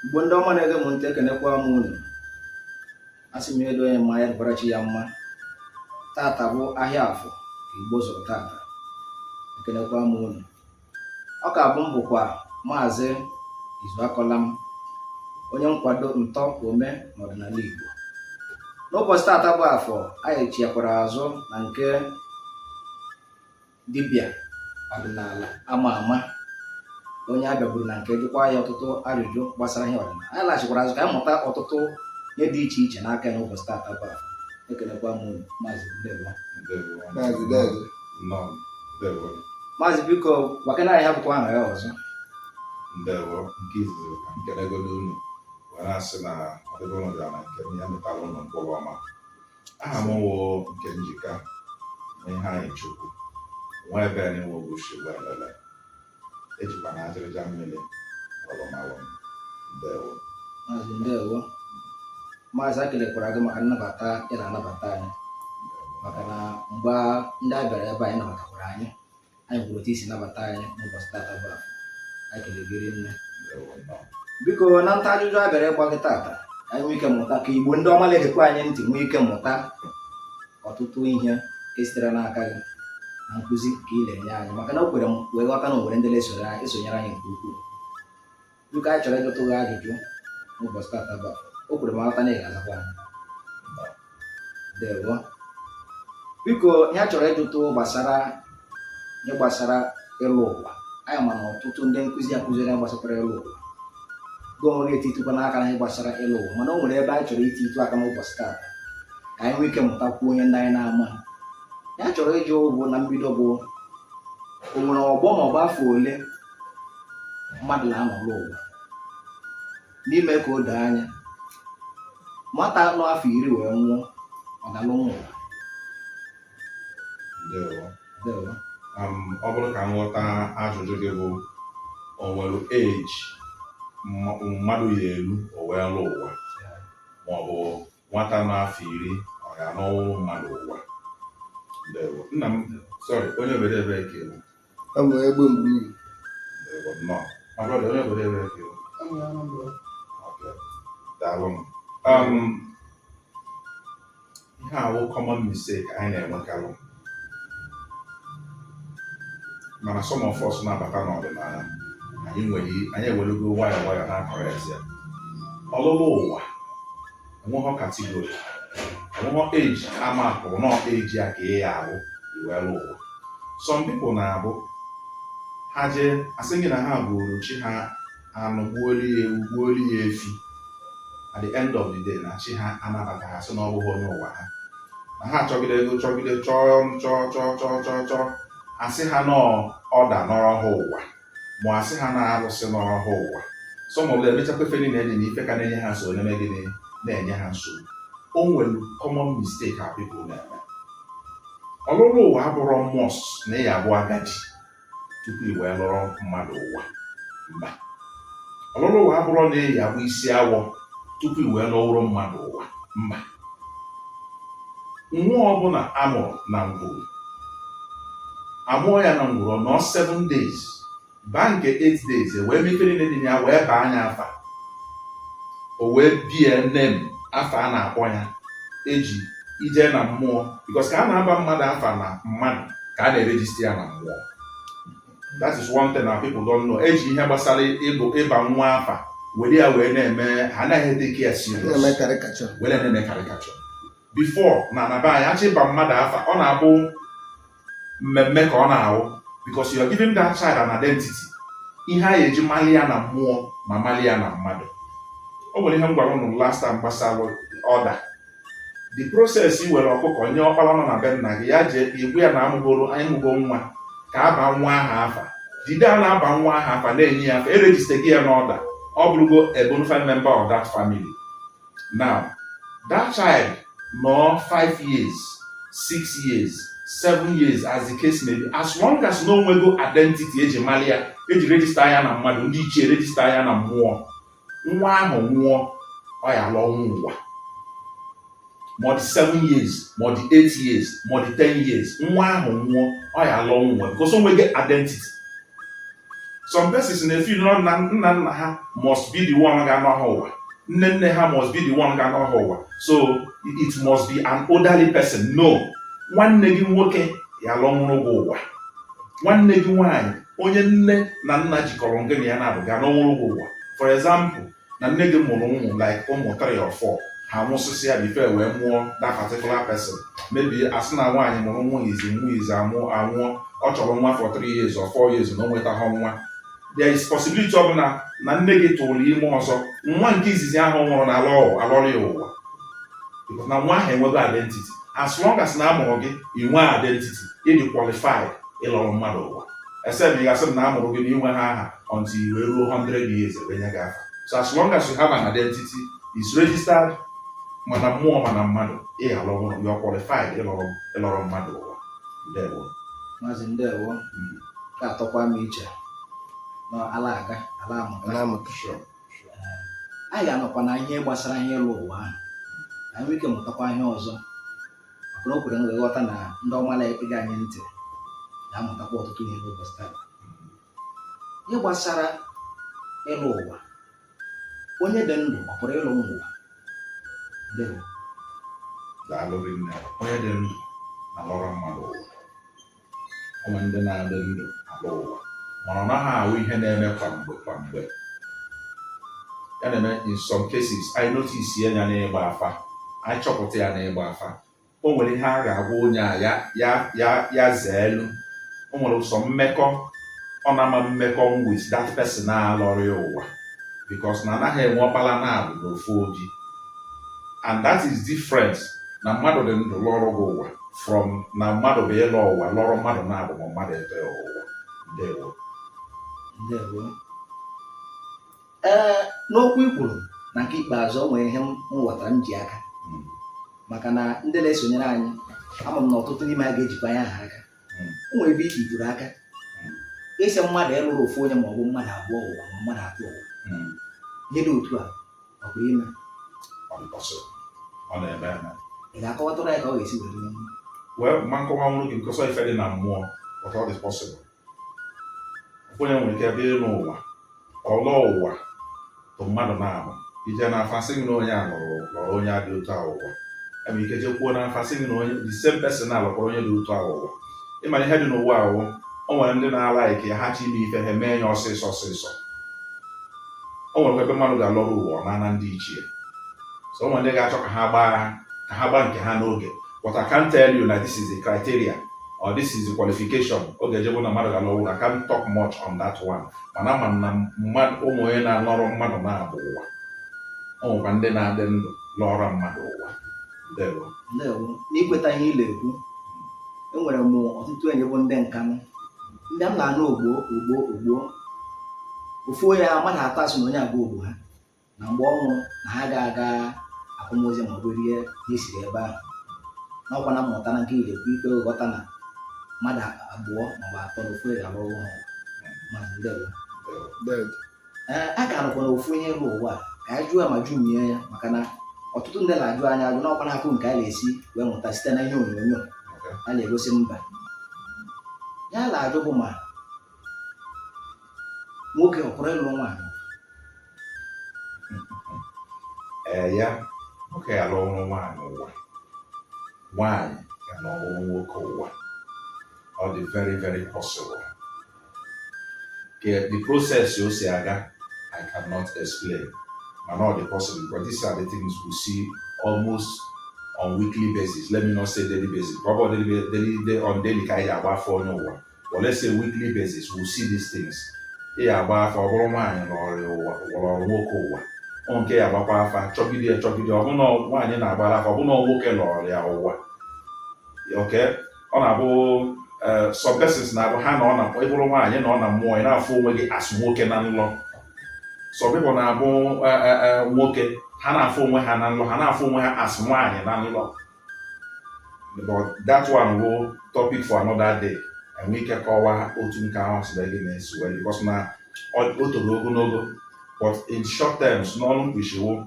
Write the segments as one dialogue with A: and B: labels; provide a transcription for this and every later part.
A: Igbo ndị ọma na-ege m ntị, ekenekwa m unu. Asị m edo onye mma ya dịkwara chi ya mma. Tata bụ ahịa Afọ ka Igbo zụrụ tata. Ekenekwa m unu. Ọ ka bụ m bụkwa Maazị Izuakọlam, onye nkwado ntọ ome n'ọdịnala Igbo. N'ụbọchị tata bụ Afọ, anyị chiakwara azụ na nke dibịa ọdịnala ama ama, onye a bịagburu na nke jụkwa ya ọtụtụ ajụjụ gbasara ihe ọdịnala. Anyị laghachikwara azụ ka anyị mụta ọtụtụ ihe dị iche iche n'aka ya n'ụbọchị tata bụ Afọ. Ekenekwa m unu, Maazị, ndewo.
B: Ndewo.
C: Maazị, deje.
B: Nnọọ. Ndewo.
A: Maazị, biko gwakena anyị ha bụkwa aha ya ọzọ.
B: Ndewo. Nke izizi, ka m kelegodo unu wee na-asị na ọdịbe ụnụ bịara na nke m, ya mịtara ụnụ mkpụrụ ọma. Aha m wụ nke njika na ihe anyị chukwu nwa ebe nwe ogushi elele ejikwa na ajịrịja mmiri ọlụmalụ m. Ndewo.
A: Maazị, ndewo. Maazị, akelekwara gị maka nnabata ị na-anabata anyị, maka na mgbe ndị a bịara ebe anyị nabatakwara anyị, anyị gwuru otu isi nabata anyị n'ụbọchị tata bụ Afọ. Anyị kelere gị rinne.
B: Ndewo, nnọọ.
A: Biko, na nta ajụjụ a bịara ịgba gị tata, ka anyị nwee ike mụta, ka Igbo ndị ọma na-egekwa anyị ntị nwee ike mụta ọtụtụ ihe nke sitere n'aka gị na nkụzi ka ị na-enye anyị, maka na o kwere m wee ghọta na o nwere ndị na-esonyere anyị, esonyere anyị nke ukwuu. Biko, anyị chọrọ ịjụtụ gị ajụjụ n'ụbọchị tata bụ Afọ. O kwere m ghọta na ị ga-azakwa anyị. Ndewo. Biko, ihe a chọrọ ịjụtụ gbasara ihe gbasara ịlụ ụwa. Anyị ma na ọtụtụ ndị nkụzi akụziere anyị gbasakwara ịlụ ụwa. Gị onwe gị etitụkwa n'aka na ihe gbasara ịlụ ụwa, mana o nwere ebe anyị chọrọ iti ịtụ aka n'ụbọchị tata ka anyị nwee ike mụtakwuo onye ndị anyị na-ama. Ya chọrọ ịjụ bụ na mbido bụ, o nwere ọgbọ maọbụ afọ ole mmadụ na-anọ n'ụwa? N'ime ka o doo anya, nwata nọ afọ 10 wee nwụọ, ọ ga-alụ nwa ụwa?
B: Ndewo.
A: Ndewo.
B: Ọ bụrụ ka m ghọta ajụjụ gị bụ, o nwere age mmadụ ya elu o wee lụ ụwa, ma ọ bụ nwata nọ afọ 10 ọ ga-anọwụ mmadụ ụwa? Ndewo, nna m. Sorry, onye obodo ebe ka ị bụ?
C: Ọ bụ egbe mgbe.
B: Ndewo, nnọọ. My brother, onye obodo ebe ka ị bụ? Okay. Daalụ m. Ihe awụ common mistake anyị na-enwekarị, mana some of us na-abata n'ọdịnala anyị nwere, anyị ewerego nwayọọ nwayọọ na correct ya. Ọlụlụ ụwa enweghọ category, enweghọ age ama pụrụ nọ age ya ka ị ya abụ iwee lụ ụwa. Some people na-abụ ha jee, asị gị na ha gburu chi ha anụ, gbuolu ya ewu, gbuolu ya efi. At the end of the day, na chi ha anabata ha, sị na ọ bụghị onye ụwa ha, na ha chọgide ego, chọgide, chọọ chọọ chọọ chọọ chọọ chọọ, asị ha nọọ ọda nọrọ ha ụwa, ma asị ha na arụsị nọrọ ha ụwa. Some of them emechakwa ife niile dị n'ife ka na-enye ha nsogbu, na-eme gịnị, na-enye ha nsogbu. O nwere common mistake our people na-eme. Ọlụlụ ụwa abụrọ must na ị ya abụ agadi tupu ị wee lụrụ mmadụ ụwa. Mba, ọlụlụ ụwa abụrọ na ị ya abụ isi awọ tupu ị wee lụrụ mmadụ ụwa. Mba, nwa ọbụla amụrụ na ngwuru, amụọ ya na ngwuru, nọ 7 days, baa nke 8 days, e wee mee ife niile dị na ya, wee baa anya afa, o wee bie name, afa a na-akpọ ya eji ije na mmụọ, because ka a na-aba mmadụ afa na mmadụ ka a na-e register ya na mmụọ. That is one thing our people don't know. Eji ihe gbasara ịbụ ịba nwa afa were ya wee na-eme, ha anaghị e take ya serious.
C: Na-eme caricature.
B: Were na-eme caricature. Before, na anaba anyị achọ ịba mmadụ afa, ọ na-abụ mmemme ka ọ na-awụ, because you are giving that child an identity, ihe a eji mali ya na mmụọ ma mali ya na mmadụ. O nwere ihe m gwara unu last time gbasara ọda, the process. I were ọkụkọ nye ọkpara nọ na be nna gị, ya jee igwe ya na amụgoro anyị mụgo nwa, ka aba nwa ahụ afa. Dide a na-aba nwa ahụ afa, na-enye ya afa, e register gị ya n'ọda, ọ bụrụgo a bona fide member of that family. Now that child nọ 5 years, 6 years, 7 years, as the case may be, as long as na onwego identity eji mali ya, eji register ya na mmadụ, ndị ichie register ya na mmụọ, nwa ahụ nwụọ, ọ ya alụ ọnwụ ụwa. Ma ọ dị 7 years, ma ọ dị 8 years, ma ọ dị 10 years, nwa ahụ nwụọ, ọ ya alụ ọnwụ ụwa, because o nwego identity. Some persons na-efeel nọ na nna nna ha must be the one ga-anọ ha ụwa, nne nne ha must be the one ga-anọ ha ụwa, so it must be an elderly person. No, nwanne gị nwoke ya lọnwụrụ gị ụwa, nwanne gị nwaanyị, onye nne na nna jikọrọ gị na ya na-abụ ga-anọnwụrụ gị ụwa. For example, na nne gị mụrụ ụmụ like ụmụ 3 or 4, ha nwụsịsị ya before wee mụọ that particular person. Maybe asị na nwaanyị mụrụ nwa izi, nwa izi anwụọ, ọ chọrọ nwa for 3 years or 4 years na o nwetaghị nwa. There is possibility ọ bụla na nne gị tụrụ ime ọzọ, nwa nke izizi ahụ nwụrụ na ala alọrọ ya ụwa, because na nwa ahụ enwego identity. As long as na amụrụ gị, ị nwee identity, ị dị qualified ịlọrọ mmadụ ụwa, except ị ga-asị m na amụrụ gị na inwe ha aha until i wee ruo 100 years ebe nye gị afa. So as long as you have an identity is registered, mana mmụọ mana mmadụ, ị alọrọ, you are qualified ịlọrọ mmadụ ụwa. Ndewo.
A: Maazị, ndewo. Ka atọkwa m iche na ala aga ala amụta.
C: Na-amụta.
B: Sure.
A: Anyị ga-anọkwa na ihe gbasara ihe ịlụ ụwa ahụ ka anyị nwee ike mụtakwa ihe ọzọ, maka na o kwere m ghọta na ndị ọma na-ege anyị ntị ga-amụtakwa ọtụtụ ihe n'ụbọchị taa. Ihe gbasara ịlụ ụwa, onye dị ndụ ọ pụrụ ịlụ ụwa? Ndewo.
B: Daalụ rinne. Onye dị ndụ na-alọrọ mmadụ ụwa. Onwe ndị na-adị ndụ alụ ụwa, mana ọ naghị ahụ ihe na-eme kwa mgbe kwa mgbe. Ya na-eme, in some cases, anyị notice ya n'ịgba afa, anyị chọpụta ya n'ịgba afa, o nwere ihe a ga-agwa onye a ya ya ya ya zee elu. O nwere ụsọ mmekọ ọ na-ama mmekọ with that person na-alọrọ ya ụwa, because na anaghị enwe ọkpala na-abụ n'ofu obi, and that is different na mmadụ dị ndụ lọrọ gị ụwa from na mmadụ bụ ịlọ ụwa lọrọ mmadụ na-abụ ma mmadụ eto ya ụwa. Ndewo.
A: Ndewo. Ee, n'okwu i kwuru na nke ikpeazụ, o nwere ihe m ghọtara m ji aka, maka na ndị na-esonyere anyị, ama m na ọtụtụ n'ime ha ga-ejikwa anya ha aka. O nwere ebe ibitụrụ aka ịsị mmadụ ịlụrụ ofu onye ma ọ bụ mmadụ abụọ ụwa ma mmadụ atọ ụwa. Ihe dị otu a ọ pụrụ ime?
B: Ọ dị possible. Ọ na-eme eme.
A: Ị ga-akọwatụrụ ya ka ọ ga-esi were mee?
B: Well, ma nkọwa nwụrụ gị because ọ ife dị na mmụọ, but all is possible. Ofu onye nwere ike ebe ịlụ ụwa, ọlọ ụwa bụ mmadụ na-abụ ije n'afa sị gị na onye a lọrọ onye a dị otu a ụwa. Enwere ike jekwuo n'afa sị gị na onye the same person na-alọkwara onye dị otu a ụwa. Ịmara ihe dị n'ụwa ahụ, o nwere ndị na-ala ike ha chọ ime ife, ha mee ya ọsịsọ ọsịsọ. O nwere ebe mmadụ ga-alọrọ ụwa ọ na ndị ichie, so o nwere ndị ga-achọ ka ha gbaa nke ha n'oge. But I can't tell you na this is the criteria or this is the qualification oge ejebe na mmadụ ga-alọ ụwa. I can't talk much on that one, mana ama m na mmadụ ụmụ onye na-alọrọ mmadụ na-abụ ụwa, o nwekwa ndị na-adị ndụ lọrọ mmadụ ụwa. Ndewo.
A: Ndewo. N'ikweta ihe ị na-ekwu, enwere m ọtụtụ enyi bụ ndị Nkanụ, ndị m na-anụ ogbo ogbo ogbo ofu onye ha mmadụ atọ asị na onye abụ ogbo ha, na mgbe ọ nwụrụ na ha ga-aga akwamozu ma ọ bụ rie ihe esiri ebe ahụ. N'ọkwa na mmụta na nke ị na-ekwu ikpe ghọta na mmadụ abụọ maọbụ atọ na ofu onye ga-alụrụ ha ụwa. Maazị, ndewo.
C: Dead.
A: Ee, a ka nọkwa na ofu onye ịlụ ụwa a, ka anyị jụọ ya ma jụmie ya, maka na ọtụtụ ndị na-ajụ anyị ajụ n'ọkwa n'akụ nke a na-esi wee mụta site na ihe onyonyo a na-egosi mba ya na-ajụ bụ ma nwoke ọ pụrụ ịlụ nwaanyị?
B: Ee, ya nwoke ga-alụrụ nwaanyị ụwa, nwaanyị ga-alụrụ nwoke ụwa. Ọ dị very very possible. The process o si aga, I cannot explain, mana ọ dị possible because these are the things we see almost on weekly basis. Let me not say daily basis, probably daily, daily, on daily ka anyị ga-agba afọ onye ụwa, but let's say weekly basis we see these things. Ị ga-agba afọ, ọ bụrụ nwaanyị lọrọ ụwa, lọrọ nwoke ụwa. Ọ nke ya agbakwa afa, chọgide ya chọgide, ọ bụ na nwaanyị na-agbara afa, ọ bụ na nwoke lọrọ ya ụwa. Okay, ọ na-abụ some persons na-abụ ha nọ na ịbụrụ nwaanyị nọ na mmụọ, ị na-afụ onwe gị as nwoke na nlọ. Some people na-abụ nwoke, ha na-afụ onwe ha na nlọ, ha na-afụ onwe ha as nwaanyị na nlọ. But that one bụ topic for another day. Enwe ike kọwaa otu nke ahụ si gị na-esi wee, because na o toro ogologo. But in short terms, n'ọnụ mkpịsịwo,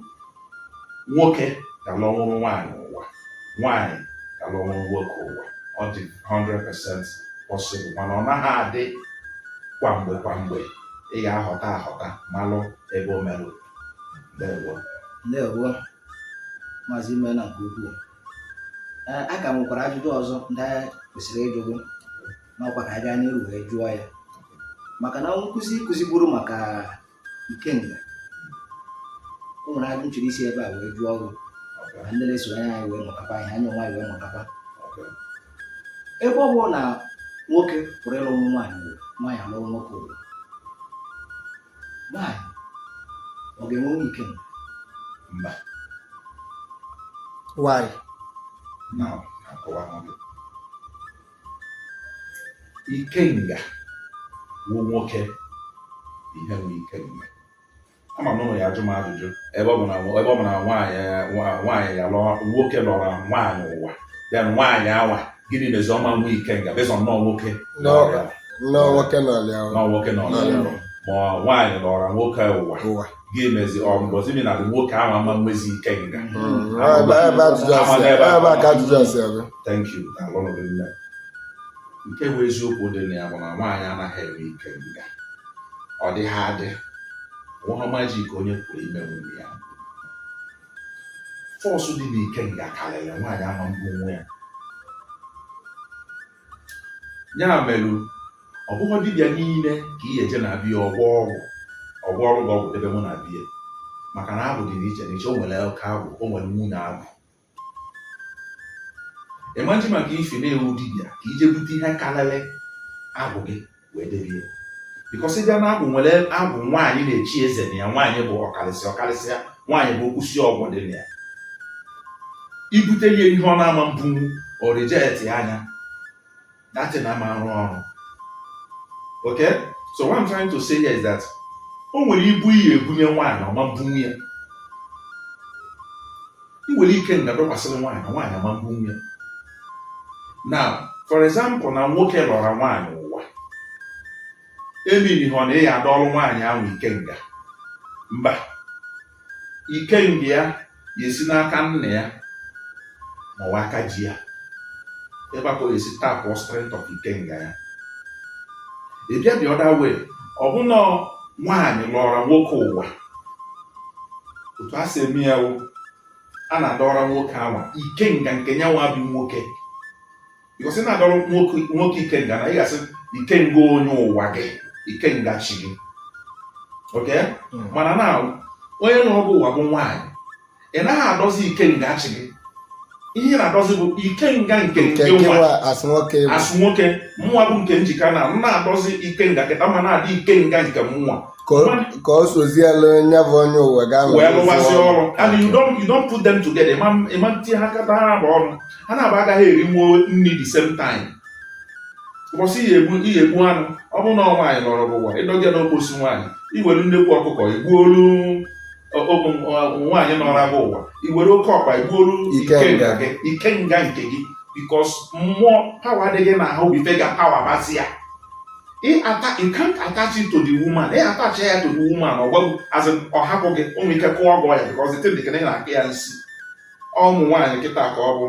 B: nwoke ga-alọnwụrụ nwaanyị ụwa, nwaanyị ga-alọnwụrụ nwoke ụwa. Ọ dị 100% possible, mana ọ naghị adị kwa mgbe kwa mgbe. Ị ga-aghọta aghọta, malụ ebe o merụ. Ndewo.
A: Ndewo, Maazị. Imeela nke ukwuu. Ee, a ka nwekwara ajụjụ ọzọ ndị anyị kwesịrị ịjụ gị n'ọkwa, ka anyị gaa n'iru wee jụọ ya, maka na nkụzi kụzigburu maka ikenga. O nwere ajụjụ m chọrọ isi ebe a wee jụọ gị, ka ndị na-eso anya anyị wee mụtakwa ihe, anyị onwe anyị wee mụtakwa. Ebe ọ bụrụ na nwoke pụrụ ịlụ nwaanyị ụwa, nwaanyị alụrụ nwoke ụwa, nwaanyị ọ ga-enwe ikenga?
B: Mba.
C: Why?
B: Na akọwa gị, ikenga wụ nwoke. Ihe nwe ikenga, ama m na ụnụ ya ajụ m ajụjụ, ebe ọ bụ na nwaanyị ya lụọ nwoke, lọrọ nwaanyị ụwa, then nwaanyị anwa, gịnị mezi ọma nwe ikenga based on nọọ nwoke lọrọ ya?
C: Nnọọ nwoke nọrọ ya.
B: Nọọ nwoke nọrọ ya, ma nwaanyị lọrọ nwoke ụwa,
C: ụwa,
B: gịnị mezi ọ mbọzi mi na nwoke ahụ ama nwezi ikenga?
C: Ebe ajụjụ a si, ebe a ka ajụjụ a si abịa.
B: Thank you, daalụ nne. Nke bụ eziokwu dị na ya bụ na nwaanyị anaghị enwe ikenga. Ọ dịghị adị. Nwa magic onye pụrụ ime nwunye ya. Force dị n'ikenga karịrị nwaanyị ama mbụ nwe ya. Ya merụ ọ bụghị dibịa niile ka ị eje na bịa ọgwọ ọgwụ, ọgwọ ọrụ gị ọgwụ debe mụ na bịa, maka na agwụ dị n'iche n'iche. O nwere oke agwụ, o nwere nwunye agwụ. Ịmaji maka ife na-ewu dibịa ka ije bute ihe karịrị agwụ gị wee debe ya, because ịbịa na agwụ, nwere agwụ nwaanyị na-echi eze na ya. Nwaanyị bụ ọkarịsịa, ọkarịsịa nwaanyị bụ okwusi ọgwụ dị na ya. Ibute ya ihe ọ na-ama mbunwu, o reject anya datin, ama arụ ọrụ. Okay, so what I'm trying to say here is that o nwere ibu iyi ebunye nwaanyị, ọma mbunwu ya. Ị nwere ike nga dọkwasịrị nwaanyị, nwaanyị ama mbunwu ya. Now, for example, na nwoke lọrọ nwaanyị ụwa, emiri ọ na ị ya adọrọ nwaanyị ahụ ikenga? Mba. Ikenga ya ya esi n'aka nna ya ma ọ bụ aka ji ya, ebe a ka ọ esi tap strength of ikenga ya. Ị bịa the other way, ọ bụ na nwaanyị lọrọ nwoke ụwa, otu a si eme ya wụ a na-adọrọ nwoke anwa ikenga nke ya nwa bụ nwoke, because ị na-adọrọ nwoke ikenga na ị ga-asị ikenga onye ụwa gị, ikenga chi gị, okay? Mana na onye nọrọ gị ụwa bụ nwaanyị, ị naghị adọzi ikenga chi gị. Ihe ị na-adọzi bụ ikenga nke
C: nke
B: nke
C: nke
B: nwa
C: nwa asị nwoke bụ.
B: Asụ nwoke, mụnwa bụ nke njikọ na m na-adọzi ikenga kịta, ma na-adị ikenga nke mụnwa
C: ka ọ sozielu nya bụ onye ụwa gaa.
B: Wee lụwazi ọrụ, and you don't put them together. Ịma ntinye ha kata, ha bụ ọrụ ha na-aba, agaghị erinwo nri the same time. Ụbọchị ihe egbu anụ, ọ bụrụ na ọ nwaanyị lọrọ gị ụwa, ịdọga n'okposi nwaanyị, iwere nnekwu ọkụkọ igbuolu nwaanyị nọrọ gị ụwa, iwere oke ọkpa igbuolu
C: ikenga.
B: Ikenga gị, ikenga nke gị, because mmụọ power adịghị n'ahụ bụ ife ga power bazi ya. You can't attach it to the woman. Ị attach ya to the woman, ọ gwagbu as in ọ hapụ gị, o nwere ike kụọ gị ọya, because the thing dị ka na ị na-akụ ya nsi. Ọ ụmụ nwaanyị kịta ka ọ bụ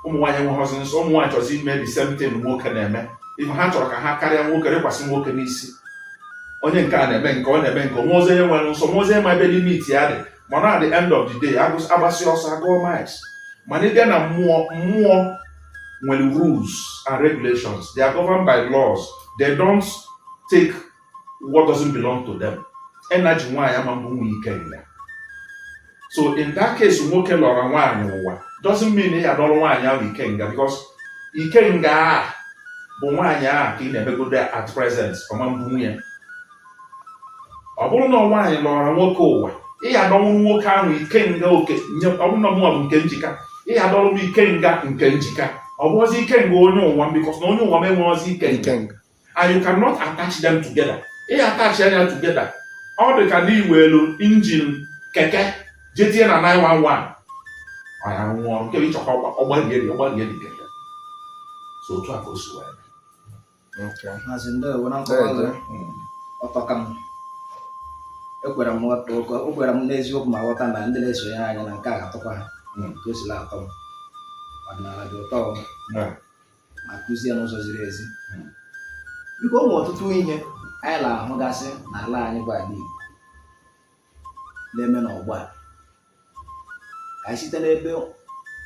B: ụmụ nwaanyị enweghọzi nsọ. Ụmụ nwaanyị chọzi ime the same thing nwoke na-eme. If ha chọrọ ka ha karịa nwoke, rịkwasị nwoke n'isi, onye nke a na-eme nke ọ na-eme nke onwe ozi, onye nwere nsọ nwe ozi ma ebe limit ya dị. Mana at the end of the day, agbasi ọsọ agụọ miles. Mana ịbịa na mmụọ, mmụọ nwere rules and regulations. They are governed by laws. They don't take what doesn't belong to them. Energy nwaanyị ama mbụ nwe ike nga. So in that case, nwoke lọrọ nwaanyị ụwa doesn't mean ya dọrọ nwaanyị ahụ ikenga, because ikenga a bụ nwaanyị ahụ ka ị na-emegodo at present, ọma mbụ nwunye. Ọ bụrụ na nwaanyị lọrọ nwoke ụwa, ị ya adọnwụ nwoke ahụ ikenga oke nye. Ọ bụrụ na mụnwa bụ nke njika, ị ya adọrọ m ikenga nke njika, ọ bụghịzi ikenga onye ụwa m, because na onye ụwa m enweghịzi ikenga.
C: Ikenga.
B: And you cannot attach them together. Ị attach anya together, ọ dị ka na iwelu engine keke jee tinye na 911, ọ ya rụọ ọrụ nke bụ ịchọkọ ọgbarie dị keke. So otu a ka o si wee dị.
A: Maazị, ndewo na nkọwa gị. Ọtọ ka m ekwere m ghọta, o kwere m n'eziokwu ma ghọta na ndị na-esonyere anyị na nke a ga-atọkwa ha ka o sila atọ m. Ọdịnala dị ụtọ ma kụzie n'ụzọ ziri ezi. Biko, o nwere ọtụtụ ihe Anyị na-ahụgasị n'ala anyị bụ ala Igbo na-eme n'ọgbọ a. Ka anyị site n'ebe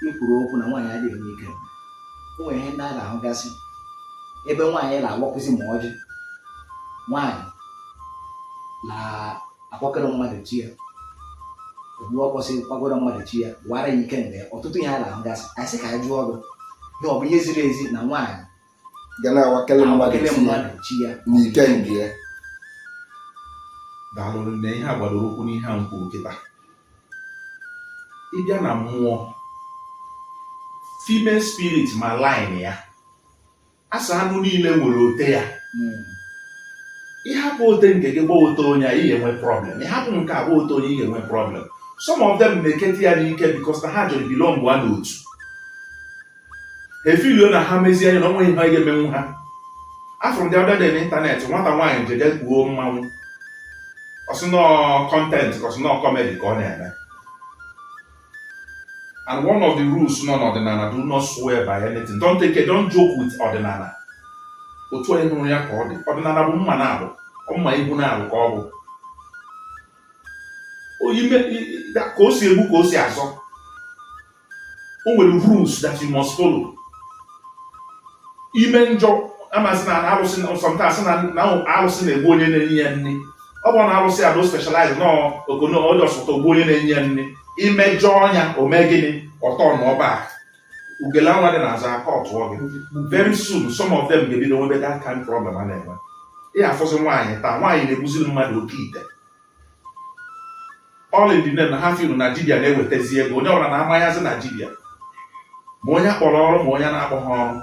A: i kwuru okwu na nwaanyị adịghị enwe ike, o nwere ihe ndị anyị na-ahụgasị ebe nwaanyị na-awakụzi ma ọjị, nwaanyị na-akwakọrọ mmadụ chi ya, egbu ọkpọsị kwagoro mmadụ chi ya, wara ya ike mgbe ọtụtụ ihe anyị na-ahụgasị. Anyị sị ka anyị jụọ gị ihe ọ bụ ihe ziri ezi na nwaanyị
C: ga na-awakele mmadụ
A: awakele
C: chi ya
A: mmadụ chi ya
C: na ike nke ya.
B: Daalụ na ihe a gbadoro ụkwụ n'ihe a m kwuru kịta. Ịbịa na mmụọ, female spirit ma line ya asa anụ niile nwere ote ya. Ịhapụ ote nke gị gba ote onye a, ị ga-enwe problem. Ịhapụ nke a gba ote onye, ị ga-enwe problem. Some of them na-ekete ya n'ike because na ha jere belong ha n'otu ha, efilio na ha mezie anya na onwe ihe ha ga-emenwu ha. Afụrụ ndị ọbịa dị n'ịntanetị, nwata nwaanyị jeje kpuo mmanwụ, ọsị nọọ content, ka ọsị nọọ comedy ka ọ na-eme. And one of the rules nọ n'ọdịnala, do not swear by anything, don't take it, don't joke with ọdịnala. Otu onye hụrụ ya ka ọ dị, ọdịnala bụ mma na-abụ mma ihu na-abụ ka ọ bụ ime ka o si egbu ka o si azọ. O nwere rules that you must follow. Ime njọ amasị na alụsị, sometimes na alụsị na-egbu onye na-enye ya nri. Ọ bụrụ na alụsị a do specialize nọ okono onye ọsọtọ ogbu onye na-enye ya nri, imejọ ọnya, o mee gịnị? Ọtọ na ọba ugele anwa dị n'azụ aka ọtụọ gị. Very soon, some of them ga-ebido nwebe that kind problem a na-enwe. Ị afụzi nwaanyị taa, nwaanyị na-egbuziri mmadụ oke ite, all in the name na ha feel na dibịa na-ewetazi ego. Onye ọbụla na-amanyazi na dibịa, ma onye akpọrọ ọrụ ma onye na-akpọ ha ọrụ.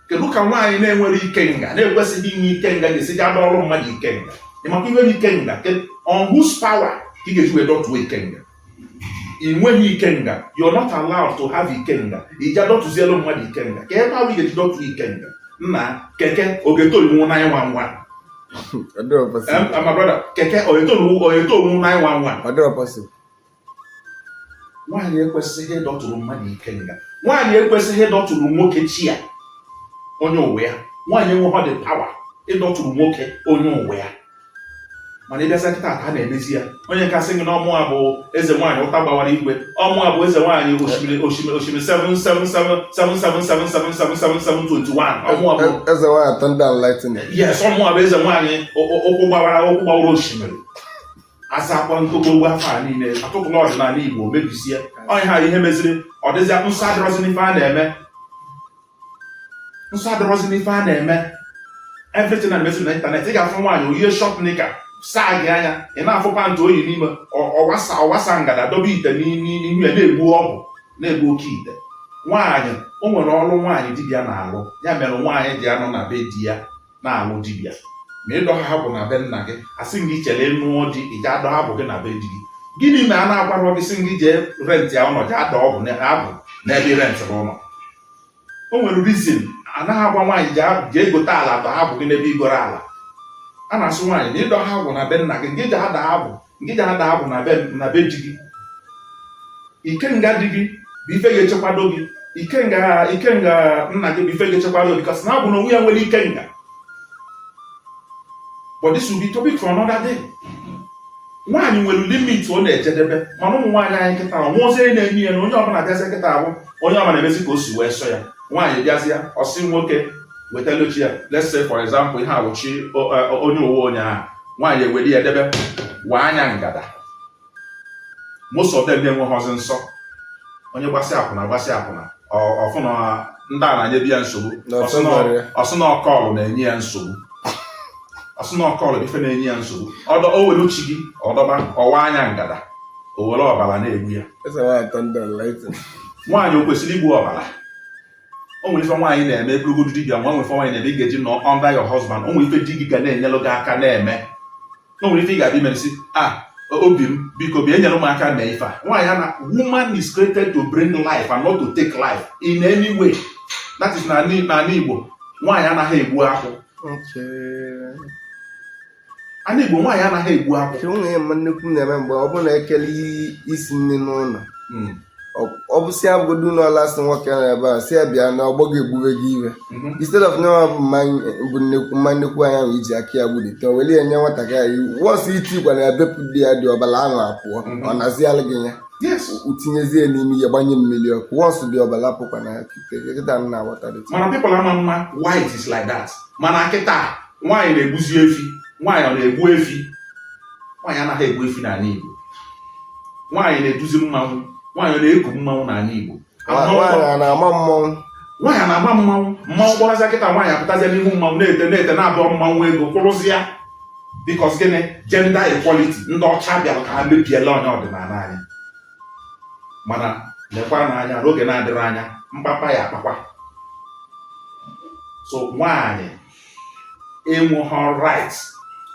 B: Kedu ka nwaanyị na-enwere ikenga, na-ekwesịghị inwe ikenga, ga-esi ga dọọrụ mmadụ ikenga? Ị makwa ihe bụ ikenga? On whose power ka ị ga-eji wee dọtuo ikenga? Ị nweghị ikenga. You're not allowed to have ikenga. Ị ja dọtụzielu mmadụ ikenga, ka ebe ahụ ị ga-eji dọtuo ikenga nna keke ogetoiwu 911?
C: Ọ dịrọ possible.
B: My brother, keke oyetoiwu 911?
C: Ọ dịrọ possible.
B: Nwaanyị ekwesịghị ịdọtụrụ mmadụ ikenga. Nwaanyị ekwesịghị ịdọtụrụ nwoke chi ya, onye ụwa ya. Nwaanyị enweghị the power ịdọtụrụ nwoke onye ụwa ya. Mana ịbịaza kịta ka a na-emezi ya, onye nke asị gị na ọmụ a bụ eze nwaanyị ụta gbawara igwe, ọmụ a bụ eze nwaanyị osimiri osimiri osimiri 7 7 7 7 7 7 7 7 7 7 21, ọmụ a bụ
C: Eze nwaanyị thunder and lightning.
B: Yes, ọmụ a bụ eze nwaanyị ụkwụ gbawara osimiri. Azakwa ntogogbo afọ a niile atụtụla ọdịnala Igbo mebisie onye ha. Ihe meziri ọ dịzịa nsọ adịrọzi n'ife a na-eme, nsọ adịrọzi n'ife a na-eme. Everything na-emezi na ịntanetị. Ị ga-afụ nwaanyị oyie short knicker, saa gị anya, ị na-afụ pant oyi n'ime, ọwasa ọwasa ngada, dobe ite n'ihu ya, na-egbu ọgwụ, na-egbu oke ite. Nwaanyị o nwere ọrụ nwaanyị dibịa na-alụ, ya mere nwaanyị ji anọ na be di ya na-alụ dibịa. Ma ịdọ ha hapụ na be nna gị, asị gị chere nụọ di, ị ga adọ hapụ gị na be di gị. Gịnị ma a na-agwarọ gị sị gị jee rent ya ụlọ, jee ada ọgwụ abụ n'ebe ị rentịrị ụlọ? O nwere reason anaghị agwa nwaanyị jee gote ala dọ hapụ gị n'ebe igoro ala. A na-asụ nwaanyị na ịdọ ha agwụ na be nna gị, ngị ji ada agwụ, ngị ji ada agwụ na be di gị. Ikenga di gị bụ ife ga-echekwado gị. Ikenga nna gị bụ ife ga-echekwado gị, because na agwụ na onwe ya nwere ikenga. But this will be topic for another day. Nwaanyị nwere limit ọ na-ejedebe, mana ụmụ nwaanyị anyị kịta nwa ozi onye na-enye ya na onye ọbụla bịazie kịta abụ onye ọbụla na-emezi ka o si wee sọ ya. Nwaanyị bịazie, ọsị nwoke wetala chi ya. Let's say, for example, ihe awụchi onye uwe onye ahụ, nwaanyị ewere ya debe waa anya ngada. Most of them na-enweghọzi nsọ. Onye gbasị akwụna gbasị akwụna, ọfụ na ndị a na-enyebi ya nsogbu.
C: Na ọsọ ya.
B: Ọsị na ọkọọlụ na-enye ya nsogbu, ọsị na ọkọọlụ bụ ife na-enye ya nsogbu. Ọdọ o were uchi gị ọdọba ọwa anya ngada, o were ọbara na-egbu ya.
C: Eze nwaanyị thunder and lightning.
B: Nwaanyị o kwesịrị igbu ọbara? O nwere ife nwaanyị na-eme eburugodu dibịa nwa. Nwere ife nwaanyị na-eme ị ga-eji nọ under your husband. O nwere ife di gị ga na-enyelụ gị aka na-eme. O nwere ife ị ga-abịa imerisi a, obi m, biko bịa enyere m aka mee ife a. Nwaanyị a na woman is created to bring life and not to take life in any way. That is n'ala Igbo, nwaanyị anaghị egbu akwụ. Ala Igbo, nwaanyị anaghị egbu akwụ.
C: Nke nwunye m nnukwu m na-eme mgbe ọ bụrụ na ekele isi nri n'ụlọ. Ọ bụsị ya bụgodu n'ọla sị nwoke nọ ebe a, si ya bịa na ọgbọ ga-egbube gị iwe, instead of nyewa bụ mmanya bụ nnekwu mma nnekwu anya ahụ iji aka ya gbulite, o were ya nye nwatakịrị ya. Once itikwana ya bepụ dị ya dị ọbara ahụ apụọ, ọ nazialụ gị ya. Tinyezie n'ime ihe, gbanye mmiri ọkụ. Once dị ọbara pụkwa na ya, kịta m na-aghọta dị.
B: Mana people ama mma why it is like that. Mana kịta, nwaanyị na-egbuzi efi. Nwaanyị ọ na-egbu efi? Nwaanyị anaghị egbu efi n'ala Igbo. Nwaanyị na-eduzi mmanwụ. Nwaanyị ọ na-eku mmanwụ n'ala Igbo?
C: Nwaanyị a na-ama mmọnwụ?
B: Nwaanyị na-agba mmanwụ. Mmanwụ gbawazịa kịta, nwaanyị apụtazịa n'ihu mmanwụ na-ete na-ete na-abụọ mmanwụ ego kwụrụzịa. Because gịnị? Gender equality. Ndị ọcha bịara ka ha mebiela onye ọdịnala anyị. Mana lekwa n'anya, n'oge na-adịrị anya, mkpakpa ya akpakwa. So nwaanyị enweghị right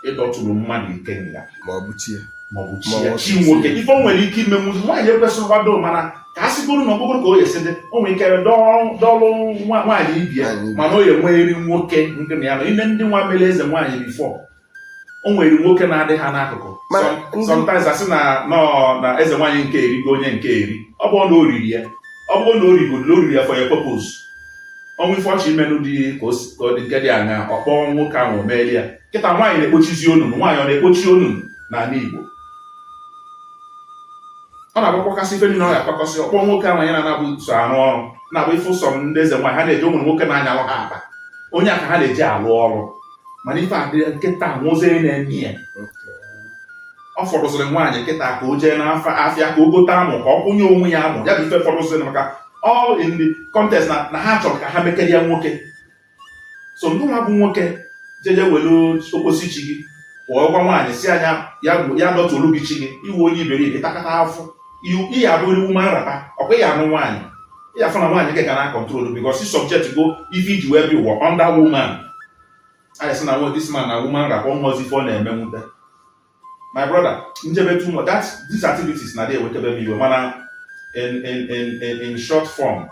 B: ịdọtụrụ mmadụ ikenga
C: ma ọ bụ chi ya.
B: Maọbụ chi
C: Ma
B: ya.
C: ọ
B: Chi
C: bụ
B: nwoke
C: chi.
B: Ife o nwere ike imenwu, nwaanyị ekwesịrị kwado, mana ka a sịgoro na ọbụgoro ka o yesi dị, o nwere ike dọlụ nwaanyị ibi ya.
C: Nwaanyị ibe.
B: Mana o ya enweghịrị nwoke nke na ya nọ ime. Ndị nwa mere eze nwaanyị before, o nwere nwoke na-adị ha n'akụkụ.
C: Mana ndị-
B: Sometimes asị na nọọ na eze nwaanyị nke erigo onye nke eri. Ọ bụrụ na o riri ya, ọ bụrụ na o rigoro na o riri ya for a purpose, ọnwa ife ọchị imenụ dị ka o ka ọ dị nke dị anya, ọ kpọọ nwoke ahụ, o meeli ya. Kịta, nwaanyị na-ekpochizi onunu. Nwaanyị ọ na-ekpochi onunu n'ala Igbo? Ọ na-agbakọkasị ife niile ọ ga-akpakọsị, ọkpọ nwoke ahụ ya na-anabụ so arụ ọrụ na-abụ ife ụsọ m. Ndị eze nwaanyị, ha na-eji ụmụ nwoke na-anyalụ ha akpa, onye a ka ha na-eji alụ ọrụ. Mana ife adị nkịta nwụzie na-eme ya. Ọ fọdụzịrị nwaanyị kịta ka o jee n'afọ afịa ka o gote amụ, ka ọ kwụnye onwe ya amụ ya bụ ife fọdụzịrị, maka all in the context na ha chọrọ ka ha mekeria nwoke. So ndị nwa bụ nwoke jeje welu okposi chi gị kwụọ ụgwọ nwaanyị si anya ya ya dọtụrụ gị chi gị, iwe onye iberibe, takata afụ ị ya abụrị woman wrapper. Ọkwa ya anụ nwaanyị, ị ya afụ na nwaanyị gị ga na control, because subject go ife iji wee bi ụwa under woman. Anyị sị na nwa this man na woman wrapper, ọnwụzi ife ọ na-eme nwute. My brother, njebe too much that these activities na dey ewetebe m iwe. Mana in short form,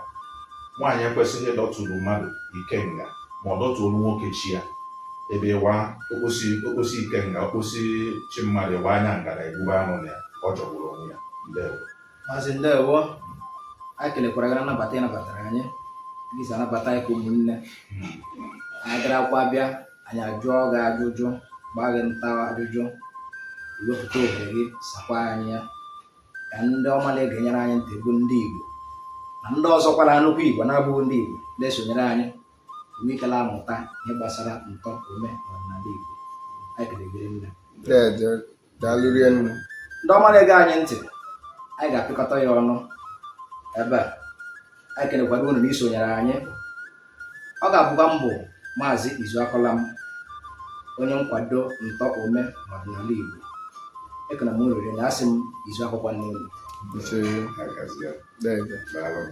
B: nwaanyị ekwesịghị ịdọtụrụ mmadụ ikenga, ma ọ dọtụrụ nwoke chi ya. Ebe ịwa okposi okposi ikenga, okposi chi mmadụ, ịwa anya ngara egbube anụ na ya, ọ jọgburu onwe ya. Ndewo.
A: Maazị, ndewo. Anyị kelekwara gị na nnabata ị nabatara anyị, gị si anabata anyị ka ụmụnne anyị. Garakwa bịa, anyị ajụọ gị ajụjụ, gbaa gị nta ajụjụ, iwepụta ohere gị sakwa anyị ya, ka ndị ọma na-egenyere anyị ntị bụ ndị Igbo na ndị ọzọkwa na nnukwu Igbo na-abụghị ndị Igbo na-esonyere anyị nwee ike amụta ihe gbasara ntọ ome na ọdịnala Igbo. Anyị kelere nne.
C: Deje, daalụ rinne.
A: Ndị ọma na-ege anyị ntị, anyị ga-apịkọta ya ọnụ ebe a. Anyị kelekwara unu na isonyere anyị. Ọ ga-abụkwa mbụ Maazị Izuakọlam, onye nkwado ntọ ome n'ọdịnala Igbo. Ekene m unu rinne. Asị m izu akwụkwọ n'elu.
C: Ise.
B: Agazie.
C: Deje.
B: Daalụ.